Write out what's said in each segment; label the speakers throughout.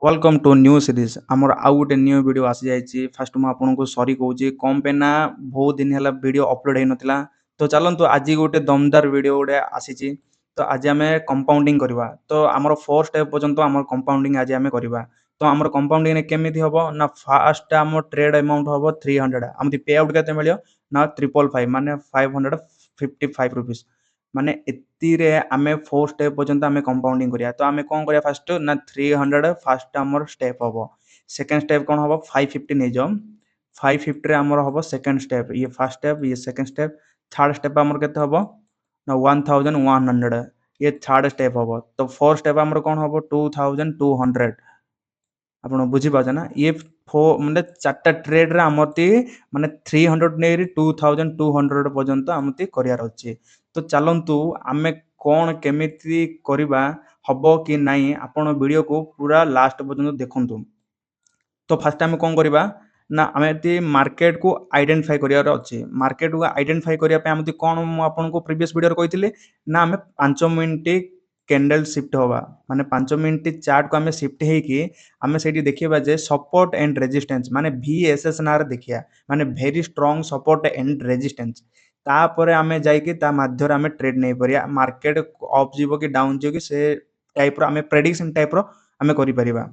Speaker 1: Welcome to new series. ଆମର ଆଉ ଗୋଟେ ନ୍ୟୁ ଭିଡ଼ିଓ ଆସିଯାଇଛି। ଫାଷ୍ଟ ମୁଁ ଆପଣଙ୍କୁ ସରି କହୁଛି, କ'ଣ ପାଇଁ ନା ବହୁତ ଦିନ ହେଲା ଭିଡ଼ିଓ ଅପଲୋଡ଼ ହେଇନଥିଲା। ତ ଚାଲନ୍ତୁ, ଆଜି ଗୋଟେ ଦମଦାର ଭିଡ଼ିଓ ଗୋଟେ ଆସିଛି। ତ ଆଜି ଆମେ କମ୍ପାଉଣ୍ଡିଂ କରିବା। ତ ଆମର ଫୋର୍ ଷ୍ଟେପ୍ ପର୍ଯ୍ୟନ୍ତ ଆମର କମ୍ପାଉଣ୍ଡିଂ ଆଜି ଆମେ କରିବା। ତ ଆମର କମ୍ପାଉଣ୍ଡିଂରେ କେମିତି ହେବ ନା, ଫାଷ୍ଟ ଆମ ଟ୍ରେଡ୍ ଆମାଉଣ୍ଟ ହେବ 300। ଆମକୁ ପେ ଆଉଟ୍ କେତେ ମିଳିବ ନା 555, ମାନେ ₹555। ମାନେ ଏତିରେ ଆମେ ଫୋର୍ ଷ୍ଟେପ୍ ପର୍ଯ୍ୟନ୍ତ ଆମେ କମ୍ପାଉଣ୍ଡିଂ କରିବା। ତ ଆମେ କ'ଣ କରିବା ଫାଷ୍ଟ ନା, 300 ଫାଷ୍ଟ ଆମର ଷ୍ଟେପ୍ ହେବ। ସେକେଣ୍ଡ ଷ୍ଟେପ୍ କ'ଣ ହେବ? 550 ନେଇଯାଅ। 550ରେ ଆମର ହେବ ସେକେଣ୍ଡ ଷ୍ଟେପ୍। ଇଏ ଫାର୍ଷ୍ଟ ଷ୍ଟେପ୍, ଇଏ ସେକେଣ୍ଡ ଷ୍ଟେପ୍। ଥାର୍ଡ଼ ଷ୍ଟେପ୍ ଆମର କେତେ ହେବ ନା 1100। ଇଏ ଥାର୍ଡ଼ ଷ୍ଟେପ୍ ହେବ। ତ ଫୋର୍ଥ ଷ୍ଟେପ୍ ଆମର କ'ଣ ହେବ? 2200। ଆପଣ ବୁଝିପାରୁଛନ୍ତି ନା? ଇଏ ମାନେ ଚାରିଟା ଟ୍ରେଡ୍ରେ ଆମର ମାନେ 300 ନେଇକି 2200 ପର୍ଯ୍ୟନ୍ତ ଆମତି କରିବାର ଅଛି। ତ ଚାଲନ୍ତୁ, ଆମେ କ'ଣ କେମିତି କରିବା, ହବ କି ନାହିଁ, ଆପଣ ଭିଡ଼ିଓକୁ ପୁରା ଲାଷ୍ଟ ପର୍ଯ୍ୟନ୍ତ ଦେଖନ୍ତୁ। ତ ଫାଷ୍ଟ ଆମେ କ'ଣ କରିବା ନା, ଆମେ ଏଠି ମାର୍କେଟକୁ ଆଇଡେଣ୍ଟିଫାଇ କରିବାର ଅଛି। ମାର୍କେଟକୁ ଆଇଡେଣ୍ଟିଫାଇ କରିବା ପାଇଁ ଆମତି କ'ଣ ମୁଁ ଆପଣଙ୍କୁ ପ୍ରିଭିୟସ୍ ଭିଡ଼ିଓରେ କହିଥିଲି ନା, ଆମେ 5 ମିନିଟ୍ କ୍ୟାଣ୍ଡେଲ୍ ସିଫ୍ଟ ହେବା, ମାନେ 5 ମିନିଟ୍ ଚାର୍ଟକୁ ଆମେ ସିଫ୍ଟ ହେଇକି ଆମେ ସେଇଠି ଦେଖିବା ଯେ ସପୋର୍ଟ ଆଣ୍ଡ ରେଜିଷ୍ଟାନ୍ସ, ମାନେ ଭିଏସ୍ଏସ୍ ନାଁରେ ଦେଖିବା, ମାନେ very strong support and resistance। ତାପରେ ଆମେ ଯାଇକି ତା ମାଧ୍ୟମରେ ଆମେ ଟ୍ରେଡ୍ ନେଇପାରିବା। ମାର୍କେଟ ଅପ୍ ଯିବ କି ଡାଉନ୍ ଯିବ କି, ସେ ଟାଇପ୍ର ଆମେ ପ୍ରେଡିକ୍ସନ୍ ଟାଇପ୍ର ଆମେ କରିପାରିବା।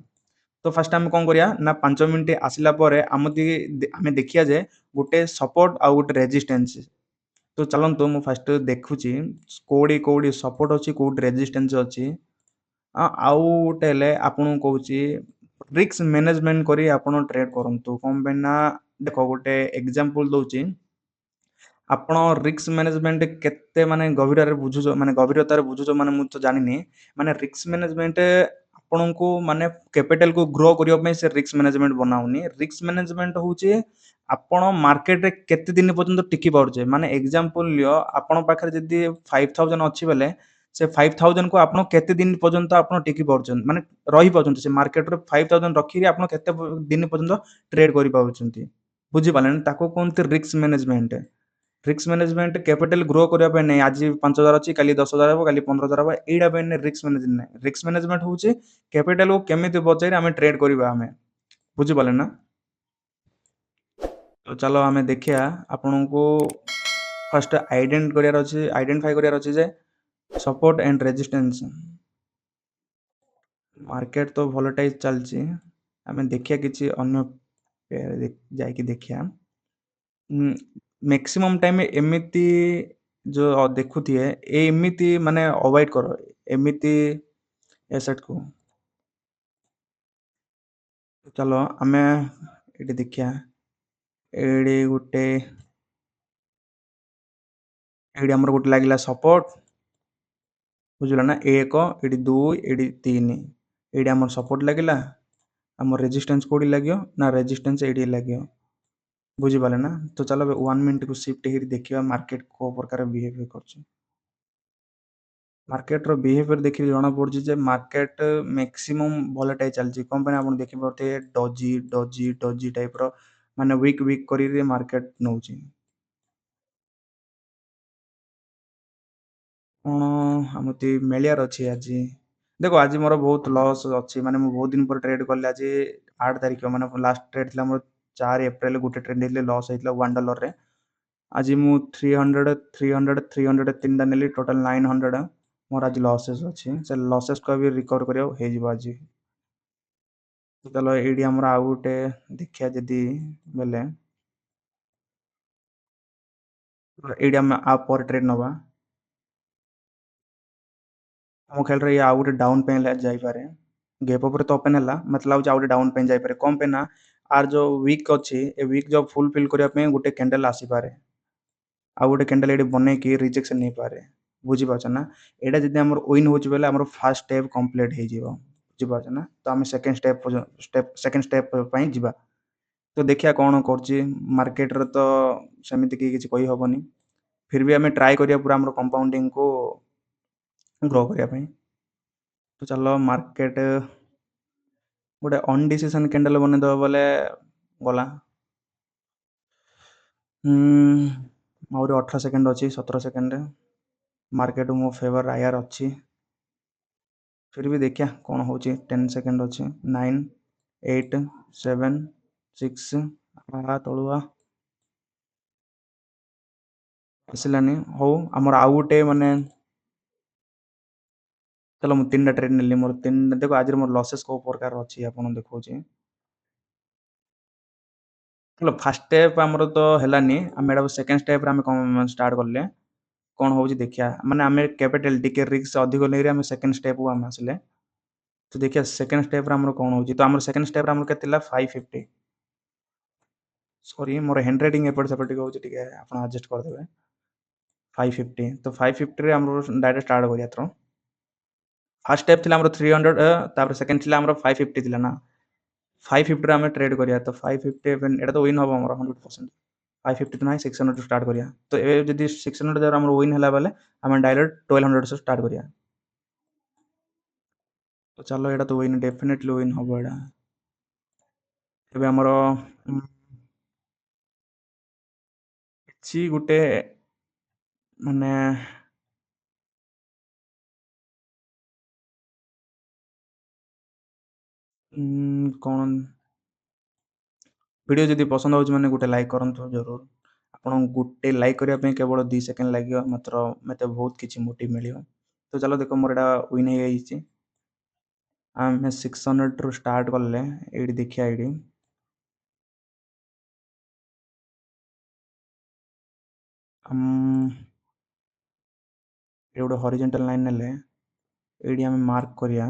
Speaker 1: ତ ଫାଷ୍ଟ ଆମେ କ'ଣ କରିବା ନା, 5 ମିନିଟ୍ ଆସିଲା ପରେ ଆମେ ଦେଖିବା ଯେ ଗୋଟେ ସପୋର୍ଟ ଆଉ ଗୋଟେ ରେଜିଷ୍ଟାନ୍ସ। ତ ଚାଲନ୍ତୁ, ମୁଁ ଫାଷ୍ଟ ଦେଖୁଛି କୋଉଠି କୋଉଠି ସପୋର୍ଟ ଅଛି, କୋଉଠି ରେଜିଷ୍ଟାନ୍ସ ଅଛି। ଆଉ ଗୋଟେ ହେଲେ ଆପଣଙ୍କୁ କହୁଛି, ରିସ୍କ ମ୍ୟାନେଜମେଣ୍ଟ କରି ଆପଣ ଟ୍ରେଡ୍ କରନ୍ତୁ। କ'ଣ ପାଇଁ ନା ଦେଖ, ଗୋଟେ ଏକ୍ଜାମ୍ପଲ୍ ଦେଉଛି। ଆପଣ ରିସ୍କ ମ୍ୟାନେଜମେଣ୍ଟ କେତେ ମାନେ ଗଭୀରରେ ବୁଝୁଛ, ମାନେ ଗଭୀରତାରେ ବୁଝୁଛ, ମାନେ ମୁଁ ତ ଜାଣିନି। ମାନେ ରିସ୍କ ମ୍ୟାନେଜମେଣ୍ଟ ଆପଣଙ୍କୁ ମାନେ କ୍ୟାପିଟାଲକୁ ଗ୍ରୋ କରିବା ପାଇଁ ସେ ରିସ୍କ ମ୍ୟାନେଜମେଣ୍ଟ ବନାଉନି। ରିସ୍କ ମ୍ୟାନେଜମେଣ୍ଟ ହେଉଛି ଆପଣ ମାର୍କେଟରେ କେତେ ଦିନ ପର୍ଯ୍ୟନ୍ତ ଟିକି ପାରୁଛେ। ମାନେ ଏକ୍ଜାମ୍ପଲ୍ ନିଅ, ଆପଣଙ୍କ ପାଖରେ ଯଦି 5000 ଅଛି ବେଲେ, ସେ 5000କୁ ଆପଣ କେତେ ଦିନ ପର୍ଯ୍ୟନ୍ତ ଆପଣ ଟିକି ପାରୁଛନ୍ତି, ମାନେ ରହିପାରୁଛନ୍ତି ସେ ମାର୍କେଟରେ। 5000 ରଖିକି ଆପଣ କେତେ ଦିନ ପର୍ଯ୍ୟନ୍ତ ଟ୍ରେଡ୍ କରିପାରୁଛନ୍ତି, ବୁଝିପାରିଲେନି? ତାକୁ କୁହନ୍ତି risk management. Risk management capital grow କରିବା ପାଇଁ ନାହିଁ। ଆଜି 5000 ଅଛି, କାଲି 10,000 ହେବ, କାଲି 15,000 ହେବ, ଏଇଟା ପାଇଁ ରିସ୍କ ମ୍ୟାନେଜମେଣ୍ଟ ନାହିଁ। ରିସ୍କ ମ୍ୟାନେଜମେଣ୍ଟ ହେଉଛି କ୍ୟାପିଟାଲକୁ କେମିତି ବଚାଇରେ ଆମେ ଟ୍ରେଡ୍ କରିବା ଆମେ, ବୁଝିପାରିଲେ ନା? ତ ଚାଲ ଆମେ ଦେଖିବା। ଆପଣଙ୍କୁ ଫାଷ୍ଟ ଆଇଡେଣ୍ଟ କରିବାର ଅଛି, ଆଇଡେଣ୍ଟିଫାଇ କରିବାର ଅଛି ଯେ ସପୋର୍ଟ ଆଣ୍ଡ ରେଜିଷ୍ଟାନ୍ସ। ମାର୍କେଟ ତ ଭୋଲାଟାଇଲ୍ ଚାଲିଛି। ଆମେ ଦେଖିବା, କିଛି ଅନ୍ୟ ଯାଇକି ଦେଖିବା। ମ୍ୟାକ୍ସିମମ୍ ଟାଇମ୍ ଏମିତି ଯେଉଁ ଦେଖୁଥିବେ, ଏ ଏମିତି ମାନେ ଆଭଏଡ଼ କର ଏମିତି ଏସେଟ୍କୁ। ଚାଲ ଆମେ ଏଠି ଦେଖିବା। ଏଇଠି ଗୋଟେ, ଏଇଠି ଆମର ଗୋଟେ ଲାଗିଲା ସପୋର୍ଟ, ବୁଝିଲ ନା? ଏକ, ଏଇଠି ଦୁଇ, ଏଇଠି ତିନି। ଏଇଠି ଆମର ସପୋର୍ଟ ଲାଗିଲା। ଆମର ରେଜିଷ୍ଟାନ୍ସ କେଉଁଠି ଲାଗିବ ନା, ରେଜିଷ୍ଟାନ୍ସ ଏଇଠି ଲାଗିବ, ବୁଝିପାରିଲେ ନା? ତ ଚାଲ, ଏବେ ୱାନ୍ ମିନିଟ୍କୁ ସିଫ୍ଟ ହେଇକି ଦେଖିବା ମାର୍କେଟ କେଉଁ ପ୍ରକାର ବିହେଭିୟର କରୁଛି। ମାର୍କେଟର ବିହେଭିୟର ଦେଖିକି ଜଣାପଡ଼ୁଛି ଯେ ମାର୍କେଟ ମ୍ୟାକ୍ସିମମ୍ ଭୋଲାଟାଇଲ୍ ଚାଲିଛି। କ'ଣ ପାଇଁ ଆପଣ ଦେଖିପାରୁଥିବେ, ଡଜି ଡଜି ଡଜି ଟାଇପ୍ର, ମାନେ ୱିକ୍ ୱିକ୍ କରିକି ମାର୍କେଟ ନେଉଛି। କ'ଣ ଆମତି ମିଳିବାର ଅଛି ଆଜି? ଦେଖ, ଆଜି ମୋର ବହୁତ ଲସ୍ ଅଛି। ମାନେ ମୁଁ ବହୁତ ଦିନ ପରେ ଟ୍ରେଡ୍ କଲି। ଆଜି 8 ତାରିଖ, ମାନେ ଲାଷ୍ଟ ଟ୍ରେଡ୍ ଥିଲା ମୋର 4 ଏପ୍ରିଲ। ଗୋଟେ ଟ୍ରେଡ୍ ନେଇଥିଲି, ଲସ୍ ହେଇଥିଲା 1 ଡଲରରେ। ଆଜି ମୁଁ 300, 300, 300 ତିନିଟା ନେଲି, ଟୋଟାଲ୍ 900 ମୋର ଆଜି ଲସେସ୍ ଅଛି। ସେ ଲସେସ୍କୁ ବି ରିକଭର୍ କରିବାକୁ ହେଇଯିବ ଆଜି। ତାହେଲେ ଏଇଠି ଆମର ଆଉ ଗୋଟେ ଦେଖିବା ଯଦି ବେଲେ, ଏଇଠି ଆମେ ଆଉ ପରେ ଟ୍ରେଡ୍ ନେବା। ମୋ ଖ୍ୟାଲରେ ଇଏ ଆଉ ଗୋଟେ ଡାଉନ୍ ପାଇଁ ଯାଇପାରେ। ଗେପ୍ ଉପରେ ତ ଓପେନ୍ ହେଲା, ମୋତେ ଲାଗୁଛି ଆଉ ଗୋଟେ ଡାଉନ୍ ପାଇଁ ଯାଇପାରେ। କ'ଣ ପାଇଁ ନା, ଆର ଯେଉଁ ୱିକ୍ ଅଛି, ଏ ୱିକ୍ ଯେଉଁ ଫୁଲଫିଲ୍ କରିବା ପାଇଁ ଗୋଟେ କ୍ୟାଣ୍ଡେଲ୍ ଆସିପାରେ। ଆଉ ଗୋଟେ କ୍ୟାଣ୍ଡେଲ୍ ଏଇଠି ବନେଇକି ରିଜେକ୍ସନ୍ ନେଇପାରେ, ବୁଝିପାରୁଛ ନା? ଏଇଟା ଯଦି ଆମର ୱିନ୍ ହେଉଛି ବେଲେ, ଆମର ଫାର୍ଷ୍ଟ ଷ୍ଟେପ୍ କମ୍ପ୍ଲିଟ୍ ହେଇଯିବ, ବୁଝିପାରୁଛ ନା? ତ ଆମେ ସେକେଣ୍ଡ ଷ୍ଟେପ୍ ପାଇଁ ଯିବା। ତ ଦେଖିବା କ'ଣ କରୁଛି। ମାର୍କେଟରେ ତ ସେମିତି କି କିଛି କହିହେବନି, ଫିର୍ ବି ଆମେ ଟ୍ରାଏ କରିବା ପୁରା ଆମର କମ୍ପାଉଣ୍ଡିଂକୁ ଗ୍ରୋ କରିବା ପାଇଁ। ତ ଚାଲ, ମାର୍କେଟ ଗୋଟେ ଅନଡିସିସନ୍ କ୍ୟାଣ୍ଡେଲ୍ ବନେଇଦେବ ବୋଲେ ଗଲା। ଆହୁରି 18 ସେକେଣ୍ଡ ଅଛି, 17 ସେକେଣ୍ଡ। ମାର୍କେଟ ମୋ ଫେଭର ଆୟାର ଅଛି। फिर भी देखिया कौन होची। 10 सेकेंड अच्छे, 9 8 7 6 आ तळुआ आसलानी। हो आमर आउ गोटे माने चलो मु 3टा ट्रेड नेली, मोर 3 देखो आज मोर लॉसेस को प्रकार अछि आपन देखउछि। चलो फर्स्ट स्टेप आमर तो हेलानी, आमे एटा सेकंड स्टेप रे आमे कौन स्टार्ट करले कौन होउछि देखिया। माने आमे कैपिटल टिके रिस्क अधिक नेरी आमे सेकंड स्टेप को आमे आसले। तो देखिया सेकंड स्टेप रे आमर कौन होउछि। तो आमर सेकंड स्टेप रे आमर केते थिला 550। सॉरी मोर हैंड राइटिंग एपट सेपट टिके होउछि, टिके आपण एडजस्ट कर देबे। 550 तो 550 रे आमर डायरेक्ट स्टार्ट करिया। तो फर्स्ट स्टेप थिला आमर 300, तापर सेकंड थिला आमर 550 थिला ना। 550 रे आमे ट्रेड करिया। तो 550 एटा तो विन होबो आमर 100%। 550 तो नाही 600 स्टार्ट करिया। तो ए जदि 600 जर आमर विन हला बेले आमे डायरेक्ट 1200 से स्टार्ट करिया। तो चलो एटा तो विन डेफिनेटली विन होबो एटा। एबे आमर किछि गुटे माने कौन वीडियो जदि पसंद आउछि माने गोटे लाइक करंतु जरूर। आपण गोटे लाइक करिया पे केवल 2 सेकंड लागियो, मात्र मते बहुत किछि मोटिव मिलियो। तो चलो देखो मोर एटा विन हे जाइछि। आमे 600 रु स्टार्ट करले, एडी देखिया एडी हम ए गोटे हॉरिजॉन्टल लाइन नेले एडी आमे मार्क करिया।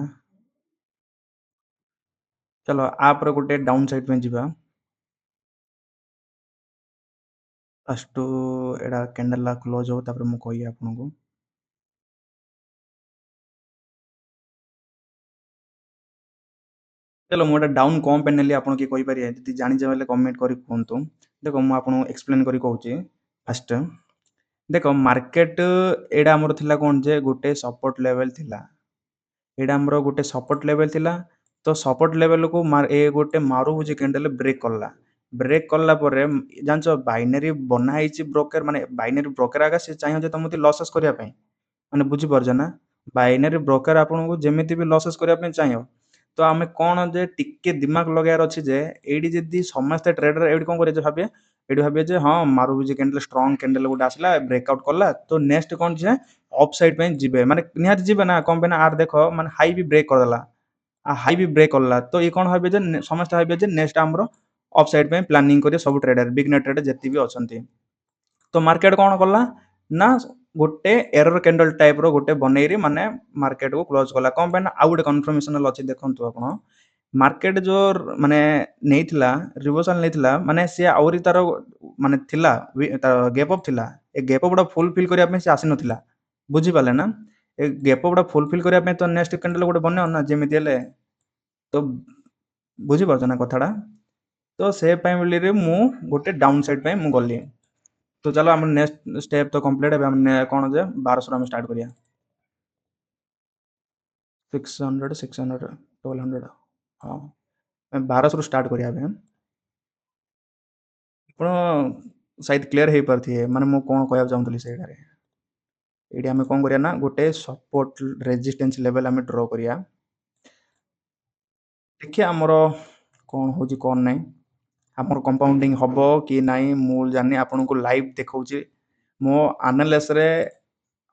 Speaker 1: चलो आप गोटे डाउन साइड में जीवा। फर्स्ट एडा कैंडल ला क्लोज हो, तापर मु कहि आपन को। चलो मु एटा डाउन कम पे नेली, आपन की कहि परिए जदी जानि जाबले कमेंट करि कहंतु। देखो मु आपन एक्सप्लेन करि कहउची। फर्स्ट देखो मार्केट एडा हमर थिला कोन जे गोटे सपोर्ट लेवल थिला, एडा हमर गोटे सपोर्ट लेवल थिला। तो सपोर्ट लेवल को ए गोटे मारुबुजी कैंडल ब्रेक करला। ब्रेक करला परे जानछ बाइनरी बना हेची ब्रोकर, माने बाइनरी ब्रोकर आगा से चाहियो जे तमति लॉसेस करिया पई, माने बुझि परछ ना। बाइनरी ब्रोकर आपन को जेमिति भी लॉसेस करिया पई चाहियो। तो आमे कोन जे टिके दिमाग लगायार अछि जे एडी जदी समस्त ट्रेडर एडी कोन करे जे भाबिए, एडी भाबिए जे हां मारुबुजी कैंडल स्ट्रांग कैंडल गोटे आसला ब्रेकआउट करला, तो नेक्स्ट कोन जे अप साइड पे जिबे, माने निहाती जिबे ना कम पे ना। Are देखो माने हाई भी ब्रेक कर देला, आ हाई भी ब्रेक करला, तो ये कोन भाबिए जे समस्त भाबिए जे नेक्स्ट हमरो अप साइड पे प्लानिंग करिए सब ट्रेडर बिगनर ट्रेडर जेति भी अछंती। तो मार्केट कोन करला ना गोटे एरर कैंडल टाइप रो गोटे बनेरी माने मार्केट को क्लोज कला। कम पे ना आउ गोटे कन्फर्मेशन अछि देखंतु आपण। मार्केट जो माने नेइथिला रिवर्सल नेइथिला, माने से आउरी तार माने थिला गैप अप थिला, ए गैप अप फुलफिल करिया पे से आसी नथिला, बुझी पाले ना। ए गैप अप फुलफिल करिया पे तो नेक्स्ट कैंडल गोटे बने ना जेमिति हेले, तो बुझी पारछ ना कथाटा। तो से पई बोली मु गोटे डाउन साइड पे मु गली। तो चलो हम नेक्स्ट स्टेप तो कंप्लीट है। हमने कोन जे 1200 हम स्टार्ट करिया। 600 600 1200, हां मैं 1200 स्टार्ट करिया। अबे आपण शायद क्लियर हे परथिए माने मु कोन कहया चाहुतली सेडारे। एडी आमे कोन करिया ना गोटे सपोर्ट रेजिस्टेंस लेवल आमे ड्रा करिया। देखिए हमर कोन होजी कोन नै, हमर कंपाउंडिंग हबो कि नाही मु जानि, आपन को लाइव देखउची। मो एनालिसिस रे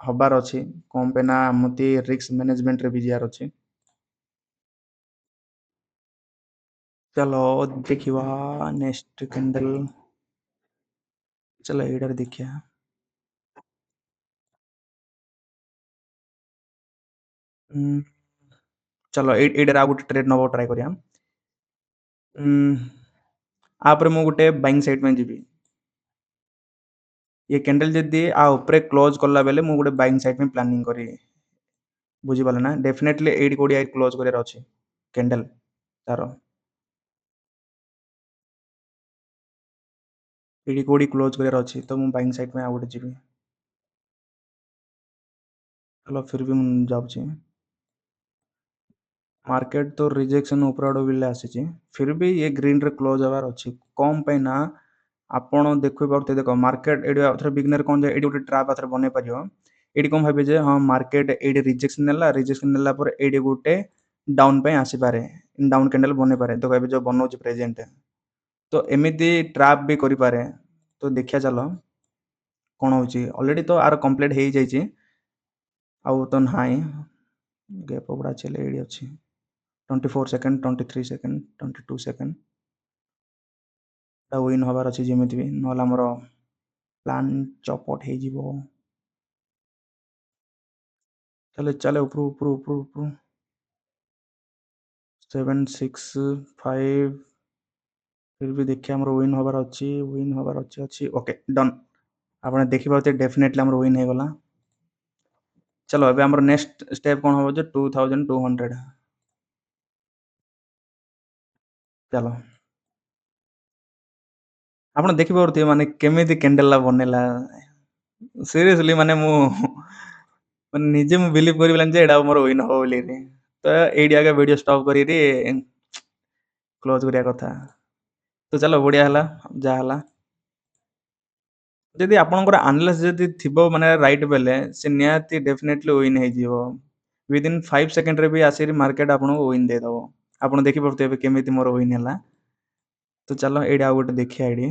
Speaker 1: हबार अछि कम पे ना मते रिस्क मैनेजमेंट रे भी जियार अछि। चलो देखिवा नेक्स्ट कैंडल, चलो एडर देखिया। चलो एडर आ गोटे ट्रेड नबो ट्राई करिया। आपरे मु गोटे बाइंग साइड में जीबी। ये कैंडल जदी आ ऊपरे क्लोज करला बेले मु गोटे बाइंग साइड में प्लानिंग करी, बुझी पारले ना। डेफिनेटली एडी कोडी आई क्लोज करियार अछि कैंडल तारो, एडी कोडी क्लोज करियार अछि, तो मु बाइंग साइड में आ गोटे जीबी। चलो फिर भी मु जाउची। मार्केट तो रिजेक्शन ऊपर आड़ू बिले आसीची, फिर भी ये ग्रीन रे क्लोज हबार अछि कम पे ना। आपण देखि पारुथे, देखो मार्केट एडी आथरे बिगनर कोन जे एडी गोटे ट्रैप आथरे बने परियो। ଏଇଠି କ'ଣ ଭାବିବେ ଯେ ହଁ, ମାର୍କେଟ ଏଇଠି ରିଜେକ୍ସନ୍ ନେଲା, ରିଜେକ୍ସନ୍ ନେଲା ପରେ ଏଇଠି ଗୋଟେ ଡାଉନ୍ ପାଇଁ ଆସିପାରେ, ଡାଉନ୍ କ୍ୟାଣ୍ଡେଲ୍ ବନେଇପାରେ। ଦେଖ, ଏବେ ଯେଉଁ ବନଉଛି ପ୍ରେଜେଣ୍ଟ, ତ ଏମିତି ଟ୍ରାପ୍ ବି କରିପାରେ। ତ ଦେଖିବା ଚାଲ କ'ଣ ହେଉଛି। ଅଲରେଡ଼ି ତ ଆର କମ୍ପ୍ଲିଟ୍ ହେଇଯାଇଛି, ଆଉ ତ ନାହିଁ। ଗ୍ୟାପ୍ ଗୁଡ଼ା ଅଛି, ହେଲେ ଏଇଠି ଅଛି 24 ସେକେଣ୍ଡ, 23 ସେକେଣ୍ଡ, 22 ସେକେଣ୍ଡ। ଏଟା ୱିନ୍ ହେବାର ଅଛି ଯେମିତି ବି, ନହେଲେ ଆମର ପ୍ଲାନ୍ ଚପଟ ହେଇଯିବ। ଚାଲେ ଚାଲେ, ଉପରୁ ଉପରୁ ଉପରୁ ଉପରୁ। 7, 6, 5। ଫିର୍ ବି ଦେଖିବା, ଆମର ୱିନ୍ ହେବାର ଅଛି, ୱିନ୍ ହେବାର ଅଛି, ଅଛି। Okay, done. ଆପଣ ଦେଖିପାରୁଥିବେ, ଡେଫିନେଟଲି ଆମର ୱିନ୍ ହେଇଗଲା। ଚାଲ, ଏବେ ଆମର ନେକ୍ସଟ ଷ୍ଟେପ୍ କ'ଣ ହେବ ଯେ 2200। ଚାଲ, ଆପଣ ଦେଖିପାରୁଥିବେ ମାନେ କେମିତି କ୍ୟାଣ୍ଡେଲଟା ବନେଇଲା। ସିରିୟସଲି, ମାନେ ମୁଁ ମାନେ ନିଜେ ମୁଁ ବିଲିଭ୍ କରିପାରିଲିନି ଯେ ଏଇଟା ମୋର ୱିନ୍ ହେବ ବୋଲି। ତ ଏଇଠି ଆଗେ ଭିଡ଼ିଓ ଷ୍ଟପ୍ କରିକି କ୍ଲୋଜ୍ କରିବା କଥା। ତ ଚାଲ, ବଢ଼ିଆ ହେଲା ଯାହା ହେଲା। ଯଦି ଆପଣଙ୍କର ଆନାଲିସିସ୍ ଯଦି ଥିବ ମାନେ ରାଇଟ୍ ବେଲେ, ସେ ନିହାତି ଡେଫିନେଟଲି ୱିନ୍ ହେଇଯିବ। ୱିଦିନ୍ 5 ସେକେଣ୍ଡରେ ବି ଆସିକି ମାର୍କେଟ ଆପଣଙ୍କୁ ୱିନ୍ ଦେଇଦେବ। ଆପଣ ଦେଖିପାରୁଥିବେ ଏବେ କେମିତି ମୋର ୱିନ୍ ହେଲା। ତ ଚାଲ, ଏଇଠି ଆଉ ଗୋଟେ ଦେଖିବା। ଏଇଠି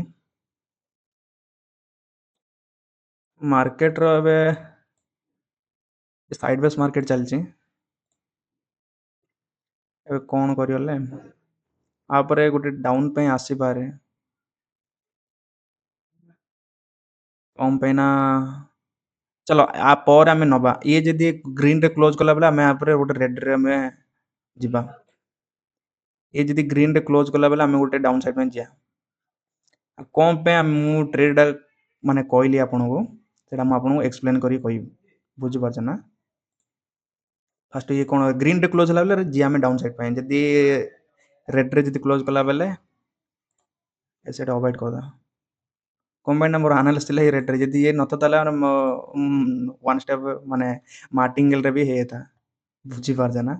Speaker 1: ମାର୍କେଟର ଏବେ ସାଇଡ୍ ବେସ୍ ମାର୍କେଟ ଚାଲିଛି। ଏବେ କ'ଣ କରିଗଲେ ତାପରେ ଗୋଟେ ଡାଉନ୍ ପାଇଁ ଆସିପାରେ। କ'ଣ ପାଇଁ ନା, ଚାଲ ଆ ପରେ ଆମେ ନବା। ଇଏ ଯଦି ଗ୍ରୀନରେ କ୍ଲୋଜ୍ କଲା ବେଲେ ଆମେ ଆ ପରେ ଗୋଟେ ରେଡ୍ରେ ଆମେ ଯିବା। ଇଏ ଯଦି ଗ୍ରୀନରେ କ୍ଲୋଜ୍ କଲା ବେଲେ ଆମେ ଗୋଟେ ଡାଉନ୍ ସାଇଡ୍ ପାଇଁ ଯିବା। ଆଉ କ'ଣ ପାଇଁ ମୁଁ ଟ୍ରେଡ୍ଟା ମାନେ କହିଲି ଆପଣଙ୍କୁ, ସେଇଟା ମୁଁ ଆପଣଙ୍କୁ ଏକ୍ସପ୍ଲେନ୍ କରିକି କହିବି। ବୁଝିପାରୁଛ ନା? ଫାଷ୍ଟ ଇଏ କ'ଣ ଗ୍ରୀନରେ କ୍ଲୋଜ୍ ହେଲା ବେଲେ ଯିଏ ଆମେ ଡାଉନ୍ ସାଇଡ୍ ପାଇଁ, ଯଦି ରେଡ୍ରେ ଯଦି କ୍ଲୋଜ୍ କଲା ବେଲେ ସେଇଟା ଆଭଏଡ଼ କରିଦେବା। କ'ଣ ପାଇଁ ନା ମୋର ଆନାଲିସିସ୍ ଥିଲା ଏଇ ରେଡ୍ରେ। ଯଦି ଇଏ ନଥା, ତାହେଲେ ୱାନ୍ ଷ୍ଟେପ୍ ମାନେ ମାର୍ଟିଙ୍ଗେଲରେ ବି ହେଇଯାଇଥା। ବୁଝିପାରୁଛ ନା?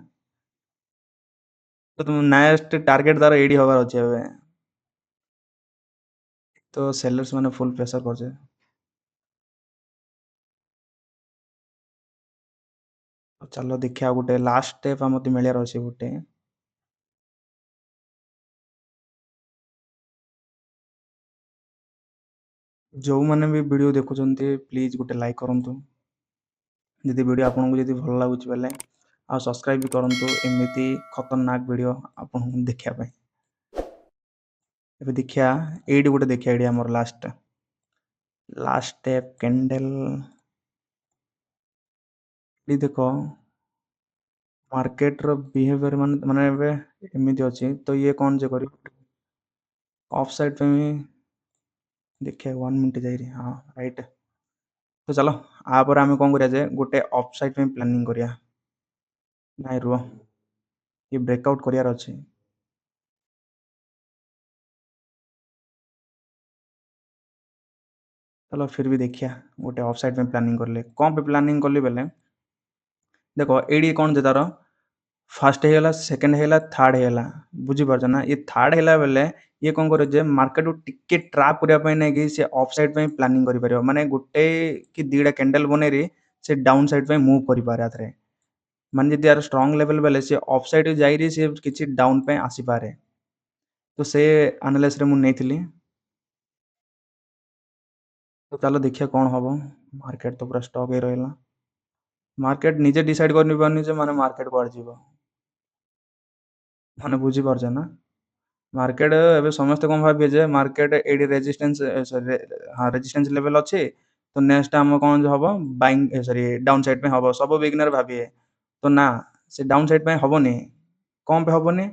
Speaker 1: ତ ତୁମ ନେକ୍ସଟ ଟାର୍ଗେଟ ତାର ଏଇଠି ହବାର ଅଛି। ଏବେ ତ ସେଲର୍ସ ମାନେ ଫୁଲ୍ ପ୍ରେସର କରୁଛେ। ଚାଲ ଦେଖିବା, ଗୋଟେ ଲାଷ୍ଟ ଷ୍ଟେପ୍ ଆମକୁ ମିଳିବାର ଅଛି ଗୋଟେ। ଯେଉଁମାନେ ବି ଭିଡ଼ିଓ ଦେଖୁଛନ୍ତି, ପ୍ଲିଜ୍ ଗୋଟେ ଲାଇକ୍ କରନ୍ତୁ ଯଦି ଭିଡ଼ିଓ ଆପଣଙ୍କୁ ଯଦି ଭଲ ଲାଗୁଛି ବେଲେ, ଆଉ ସବସ୍କ୍ରାଇବ୍ ବି କରନ୍ତୁ ଏମିତି ଖତରନାକ ଭିଡ଼ିଓ ଆପଣଙ୍କୁ ଦେଖିବା ପାଇଁ। ଏବେ ଦେଖିବା, ଏଇଠି ଗୋଟେ ଦେଖିବା। ଏଇଠି ଆମର ଲାଷ୍ଟ ଷ୍ଟେପ୍ କ୍ୟାଣ୍ଡେଲ୍। ଏଠି ଦେଖ, ମାର୍କେଟର ବିହେଭିଅର ମାନେ ଏବେ ଏମିତି ଅଛି। ତ ଇଏ କ'ଣ ଯେ କରିବ ଅଫ୍ ସାଇଡ୍ ପାଇଁ ଦେଖିବା 1 ମିନିଟ୍ ଯାଇରି। ହଁ, ରାଇଟ୍। ତ ଚାଲ, ଆ ପରେ ଆମେ କ'ଣ କରିବା ଯେ ଗୋଟେ ଅଫ୍ ସାଇଡ୍ ପାଇଁ ପ୍ଲାନିଂ କରିବା। ନାଇଁ, ରୁହ, ଇଏ ବ୍ରେକ୍ଆଉଟ୍ କରିବାର ଅଛି। ଚାଲ, ଫିର୍ ବି ଦେଖିବା ଗୋଟେ ଅଫ୍ ସାଇଡ୍ ପାଇଁ ପ୍ଲାନିଂ କଲେ। କ'ଣ ପାଇଁ ପ୍ଲାନିଂ କଲି ବେଲେ, ଦେଖ, ଏଇଠି କ'ଣ ଯେ ତାର ଫାର୍ଷ୍ଟ ହେଇଗଲା, ସେକେଣ୍ଡ ହେଇଗଲା, ଥାର୍ଡ଼ ହେଇଗଲା। ବୁଝିପାରୁଛ ନା? ଇଏ ଥାର୍ଡ଼ ହେଲା ବେଲେ ଇଏ କ'ଣ କରିବ ଯେ ମାର୍କେଟକୁ ଟିକେ ଟ୍ରାପ୍ କରିବା ପାଇଁ ନେଇକି ସେ ଅଫ୍ ସାଇଡ୍ ପାଇଁ ପ୍ଲାନିଂ କରିପାରିବ। ମାନେ ଗୋଟେ କି ଦୁଇଟା କ୍ୟାଣ୍ଡେଲ୍ ବନେଇରି ସେ ଡାଉନ୍ ସାଇଡ୍ ପାଇଁ ମୁଭ୍ କରିପାରେ ଆଥରେ। ମାନେ ଯଦି ଆର ଷ୍ଟ୍ରଙ୍ଗ ଲେଭେଲ୍ ବେଲେ ସେ ଅଫ୍ ସାଇଡ୍ ଯାଇରି ସେ କିଛି ଡାଉନ୍ ପାଇଁ ଆସିପାରେ। ତ ସେ ଆନାଲିସିସ୍ରେ ମୁଁ ନେଇଥିଲି। ତ ଚାଲ ଦେଖିବା କ'ଣ ହବ। ମାର୍କେଟ ତ ପୁରା ଷ୍ଟକ୍ ହେଇ ରହିଲା। ମାର୍କେଟ ନିଜେ ଡିସାଇଡ୍ କରିପାରୁନି ଯେ ମାନେ ମାର୍କେଟ କୁଆଡ଼େ ଯିବ। ମାନେ ବୁଝିପାରୁଛ ନା? ମାର୍କେଟ ଏବେ ସମସ୍ତେ କ'ଣ ଭାବିବେ ଯେ ମାର୍କେଟ ଏଇଠି ରେଜିଷ୍ଟାନ୍ସ, ସରି, ହଁ, ରେଜିଷ୍ଟାନ୍ସ ଲେଭେଲ୍ ଅଛି, ତ ନେକ୍ସଟ ଆମ କ'ଣ ହବ, ବାଇଂ, ସରି, ଡାଉନ୍ ସାଇଡ୍ ପାଇଁ ହବ, ସବୁ ବିଗିନର ଭାବିବେ। ତ ନା, ସେ ଡାଉନ୍ ସାଇଡ୍ ପାଇଁ ହବନି। କ'ଣ ପାଇଁ ହବନି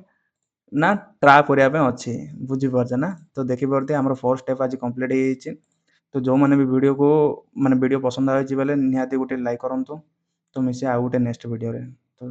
Speaker 1: ନା ଟ୍ରାପ୍ କରିବା ପାଇଁ ଅଛି। ବୁଝିପାରୁଛ ନା? ତ ଦେଖିପାରୁଥିବେ, ଆମର ଫୋର୍ ଷ୍ଟେପ୍ ଆଜି କମ୍ପ୍ଲିଟ୍ ହେଇଯାଇଛି। ତ ଯେଉଁମାନେ ବି ଭିଡ଼ିଓକୁ ମାନେ ଭିଡ଼ିଓ ପସନ୍ଦ ଆସୁଛି ବେଲେ ନିହାତି ଗୋଟେ ଲାଇକ୍ କରନ୍ତୁ। ତ ମିଶିବା ଆଉ ଗୋଟେ ନେକ୍ସଟ ଭିଡ଼ିଓରେ। ତ